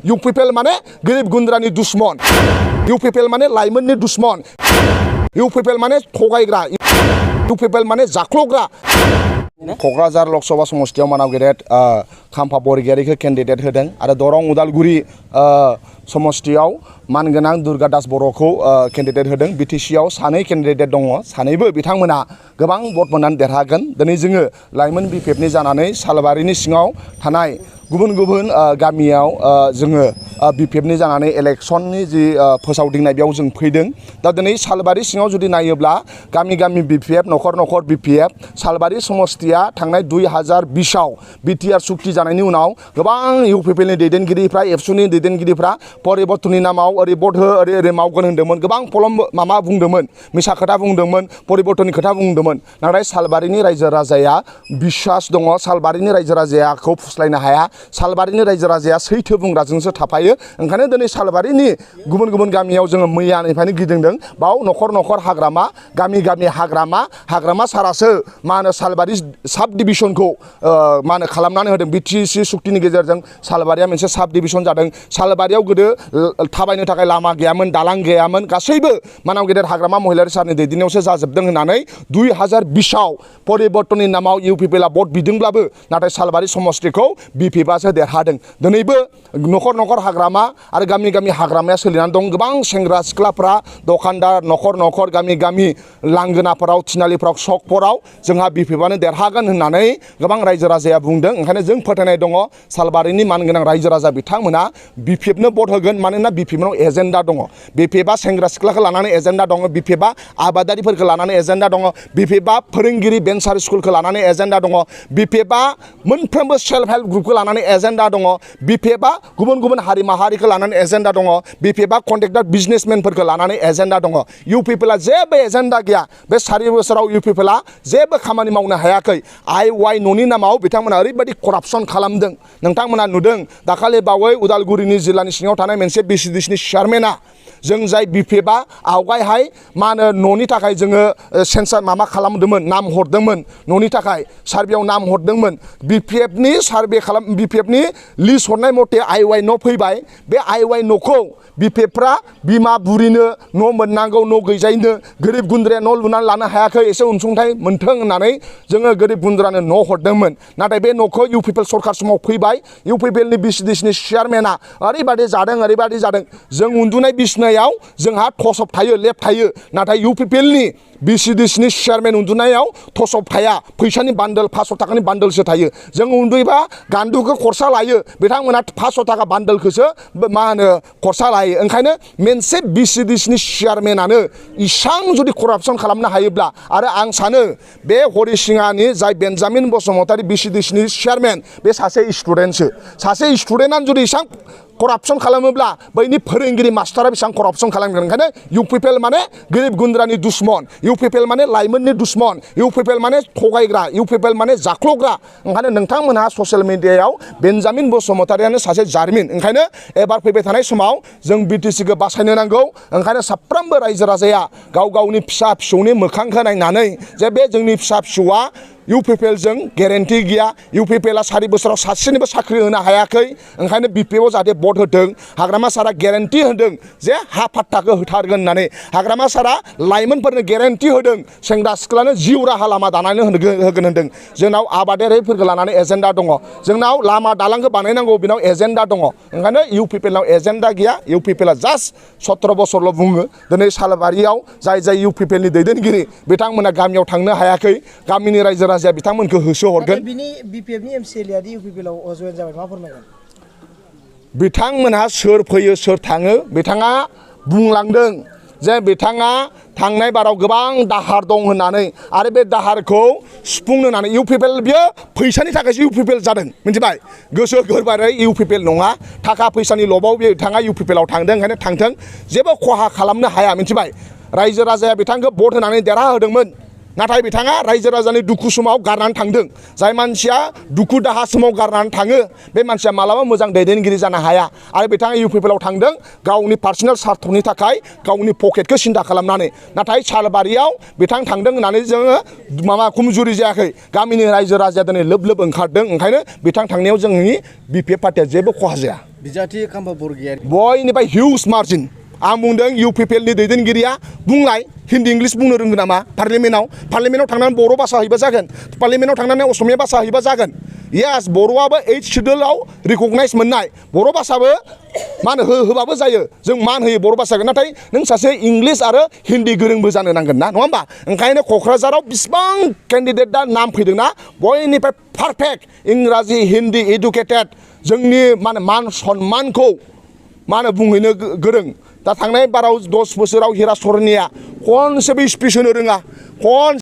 UPPL माने गरिब गुन्द्रानि दुश्मन UPPL माने लाइमोननि दुश्मन UPPL माने थगायग्रा UPPL माने जाख्ल'ग्रा क'क्राझार लकसभा समस्तियाव मानाव गेदेर खाम्फा बरगयारिखौ केन्डिडेट होदों आरो दरं उदालगुरि समस्तियाव मानगोनां दुर्गा दास बर'खौ केन्डिडेट होदों बिटिसिआव सानै केन्डिडेट दङ सानैबो बिथांमोना गोबां भट मोननानै देरहागोन दिनै जोङो लाइमोन बिपिएफनि जानानै सालबारिनि सिङाव थानाय गुबुन गुबुन गामियाव जोङो बिपिएफनि जानानै इलेक्शननि जि फोसावदिंनाय बेयाव जों फैदों दा दिनै सालबारि सिङाव जुदि नायोब्ला गामि गामि बिपिएफ न'खर न'खर बिपिएफ सालबारि समस्तिया थांनाय 2020आव बिटिआर सुक्ति जानायनि उनाव गोबां इउपिपिएलनि दैदेनगिरिफ्रा एबसुनि दैदेनगिरिफ्रा परिबर्तननि नामाव ओरै भट हो ओरै मावगोन होन्दोंमोन गोबां माबा बुंदोंमोन मिसा खोथा बुंदोंमोन परिबर्तननि खोथा बुंदोंमोन नाथाय सालबारिनि रायजो राजाया बिश्वास दङ सालबारिनि रायजो राजाखौ फुस्लायनो हाया सालबारिनि रायजो राजाया सैथो बुंग्राजोंसो थाफायो ओंखायनो दिनै सालबारिनि गुबुन गुबुन गामियाव जोङो मैयानिफ्रायनो गिदिंदों बाव न'खर न'खर हाग्रामा गामि गामि हाग्रामा सारासो मा होनो सालबारि साब डिभिजनखौ मा होनो खालामनानै होदों बिटिसि सुक्तिनि गेजेरजों सालबारिया मोनसे साब डिभिजन जादों सालबारियाव गोदो थाबायनो थाखाय लामा गैयामोन दालां गैयामोन गासैबो मानाव गेदेर हाग्रामा महिलारि सारनि दैदेननायावसो जाजोबदों होननानै 2020आव परिबर्तननि नामाव इउपिपिएलआ भट बिदोंब्लाबो नाथाय सालबारि समस्तिखौ बिपिएफआसो देरहादों दिनैबो न'खर न'खर हाग्रामा आरो गामि गामि हाग्रामाया सोलिनानै दं गोबां सेंग्रा सिख्लाफ्रा दखानदार न'खर न'खर गामि गामि लांगोनाफोराव थिनालिफ्राव सकफोराव जोंहा बिपिएफआनो देरहागोन होननानै गोबां रायजो राजाया बुंदों ओंखायनो जों फोथायनाय दङ सालबारिनि मानगोनां रायजो राजा बिथांमोना बिपिएफनो भट होगोन मानोना बिपिएफनाव एजेन्डा दङ बिपिएफआ सेंग्रा सिख्लाखौ लानानै एजेन्डा दङ बिपिएफआ आबादारिफोरखौ लानानै एजेन्डा दङ बिपिएफआ फोरोंगिरि भेन्सार स्कुलखौ लानानै एजेन्डा दङ बिपिएफआ मोनफ्रोमबो सेल्फ हेल्प ग्रुपखौ लानानै एजेन्डा दङ बिपिएफआ गुबुन गुबुन हारि माहारिखौ लानानै एजेन्डा दङ बिपिएफआ कन्ट्रेक्टर बिजनेसमेनफोरखौ लानानै एजेन्डा दङ इउपिपिएलआ जेबो एजेन्डा गैया बे 4 बोसोराव इउपिपिएलआ जेबो खामानि मावनो हायाखै आइ न'नि नामाव बिथांमोना ओरैबायदि करापसन खालामदों नोंथांमोना नुदों दाखालि बावै उदालगुरिनि जिल्लानि सिङाव थानाय मोनसे बिसिडिसिनि चेयारमेना जों जाय बिपिएफआ आवगायहाय मा होनो न'नि थाखाय जोङो सेन्सार माबा खालामदोंमोन नाम हरदोंमोन न'नि थाखाय सार्भेयाव नाम हरदोंमोन बिपिएफनि सार्भे बिपिएफनि लिस्ट हरनाय मथे आइ न' फैबाय बे आइ न'खौ बिपिएफफ्रा बिमा बुरिनो न' मोननांगौ न' गैजायैनो गोरिब गुन्द्राया न' लुनानै लानो हायाखै एसे अनसुंथाइ मोन्थों होननानै जोङो गोरिब गुन्द्रानो न' हरदोंमोन नाथाय बे न'खौ इउपिपिएल सरकार समाव फैबाय इउपिपिएलनि बिसिडिसिनि चेयारमेना ओरैबायदि जादों जों उन्दुनाय बिसनायाव जोंहा थसब थायो लेप थायो नाथाय इउपिपिएलनि बिसिडिसिनि चेयारमेन उन्दुनायाव थसब थाया फैसानि बान्डोल 500 थाखानि बान्डोलसो थायो जों उन्दुयोबा गान्दुखौ खरसा लायो बिथांमोना 500 थाखा बान्डोलखौसो मा होनो खरसा लायो ओंखायनो मोनसे बिसिडिसिनि चेयारमेनानो इसां जुदि करापसन खालामनो हायोब्ला आरो आं सानो बे हरिसिङानि जाय बेन्जामिन बसुमतारी बिसिडिसिनि चेयारमेन बे सासे स्टुडेन्टआनो जुदि इसां करापसन खालामोब्ला बैनि फोरोंगिरि मास्टारा बेसेबां करापसन खालामगोन ओंखायनो इउपिपिएल माने गरिब गुन्द्रानि दुश्मन इउपिपिएल माने लाइमोननि दुश्मन इउपिपिएल माने थगायग्रा इउपिपिएल माने जाख्ल'ग्रा ओंखायनो नोंथांमोनहा ससियेल मिडियायाव बेन्जामिन बसुमतारीयानो सासे जारिमिन ओंखायनो एबार फैबाय थानाय समाव जों बिटिसिखौ बासायनो नांगौ ओंखायनो साफ्रोमबो रायजो राजाया गाव गावनि फिसा फिसौनि मोखांखौ नायनानै जे बे जोंनि फिसा फिसौआ इउपिपिएलजों गेरेन्टि गैया इउपिपिएलआ 4 बोसोराव सासेनिबो साख्रि होनो हायाखै ओंखायनो बिपिएफआव जाहाथे भट होदों हाग्रामा सारा गेरेन्टि होदों जे हा पाट्टाखौ होथारगोन होननानै हाग्रामा सारा लाइमोनफोरनो गेरेन्टि होदों सेंग्रा सिख्लानो जिउ राहा लामा दानानै होगोन होनदों जोंनाव आबादारिफोरखौ लानानै एजेन्डा दङ जोंनाव लामा दालांखौ बानायनांगौ बेनाव एजेन्डा दङ ओंखायनो इउपिपिएलनाव एजेन्डा गैया इउपिपिएलआ जास्ट 17 बोसोरल' बुङो दिनै सालबारियाव जाय इउपिपिएलनि दैदेनगिरि बिथांमोना गामियाव थांनो हायाखै गामिनि रायजो राजाया बिथांमोनखौ होसो हरगोन बिपिएफनि एमसिएलआ इउपिपिएलआव जयेन जाबाय मा फोरमायगोन बिथांमोनहा सोर फैयो सोर थाङो बिथाङा बुंलांदों जे बिथाङा थांनाय बाराव गोबां दाहार दं होननानै आरो बे दाहारखौ सुफुंनो होननानै इउपिपिएल बियो फैसानि थाखायसो इउपिपिएल जादों मिथिबाय गोसो गोरबोरै इउपिपिएल नङा थाखा फैसानि लबाव बिथाङा इउपिपिएलआव थांदों ओंखायनो थांथों जेबो खहा खालामनो हाया मिथिबाय रायजो राजाया बिथांखौ भट होनानै देरहाहोदोंमोन नाथाय बिथाङा रायजो राजानि दुखु समाव गारनानै थांदों जाय मानसिया दुखु दाहा समाव गारनानै थाङो बे मानसिया मालाबा मोजां दैदेनगिरि जानो हाया आरो बिथाङा इउपिपिएलआव थांदों गावनि पार्सनेल स्वार्थनि थाखाय गावनि पकेटखौ सिन्था खालामनानै नाथाय सालबारियाव बिथां थांदों होननानै जोङो माबा खमजुरि जायाखै गामिनि रायजो राजाया दिनै लोब लोब ओंखारदों ओंखायनो बिथां थांनायाव जोंनि बिपिएफ पार्टिया जेबो खहा जाया बिजाथि खाम्फा बरगयारि बयनिफ्राय हिउज मार्जिन आं बुंदों इउपिपिएलनि दैदेनगिरिया बुंलाय हिन्दी इंलिश बुंनो रोंगौ नामा पार्लियामेन्टआव थांनानै बर' भाषा हैबा जागोन पार्लियामेन्टआव थांनानै असमिया भाषा हैबा जागोन यास बर'आबो 8 शेड्यूलआव रिकगनाइज मोननाय बर' भाषाबो मान होबाबो जायो जों मान होयो बर' भाषाखौ नाथाय नों सासे इंलिश आरो हिन्दी गोरोंबो जानो नांगोन ना नङा होमबा ओंखायनो क'क्राझाराव बिसिबां केन्डिडेट दा नाम फैदोंना बयनिफ्राय पारफेक्ट इंराजि हिन्दी एडुकेटेड जोंनि मान सन्मानखौ बुंहैनो गोरों दा थांनाय बाराव 10 बोसोराव हिराचरनिया खनसेबो स्पिच होनो रोङा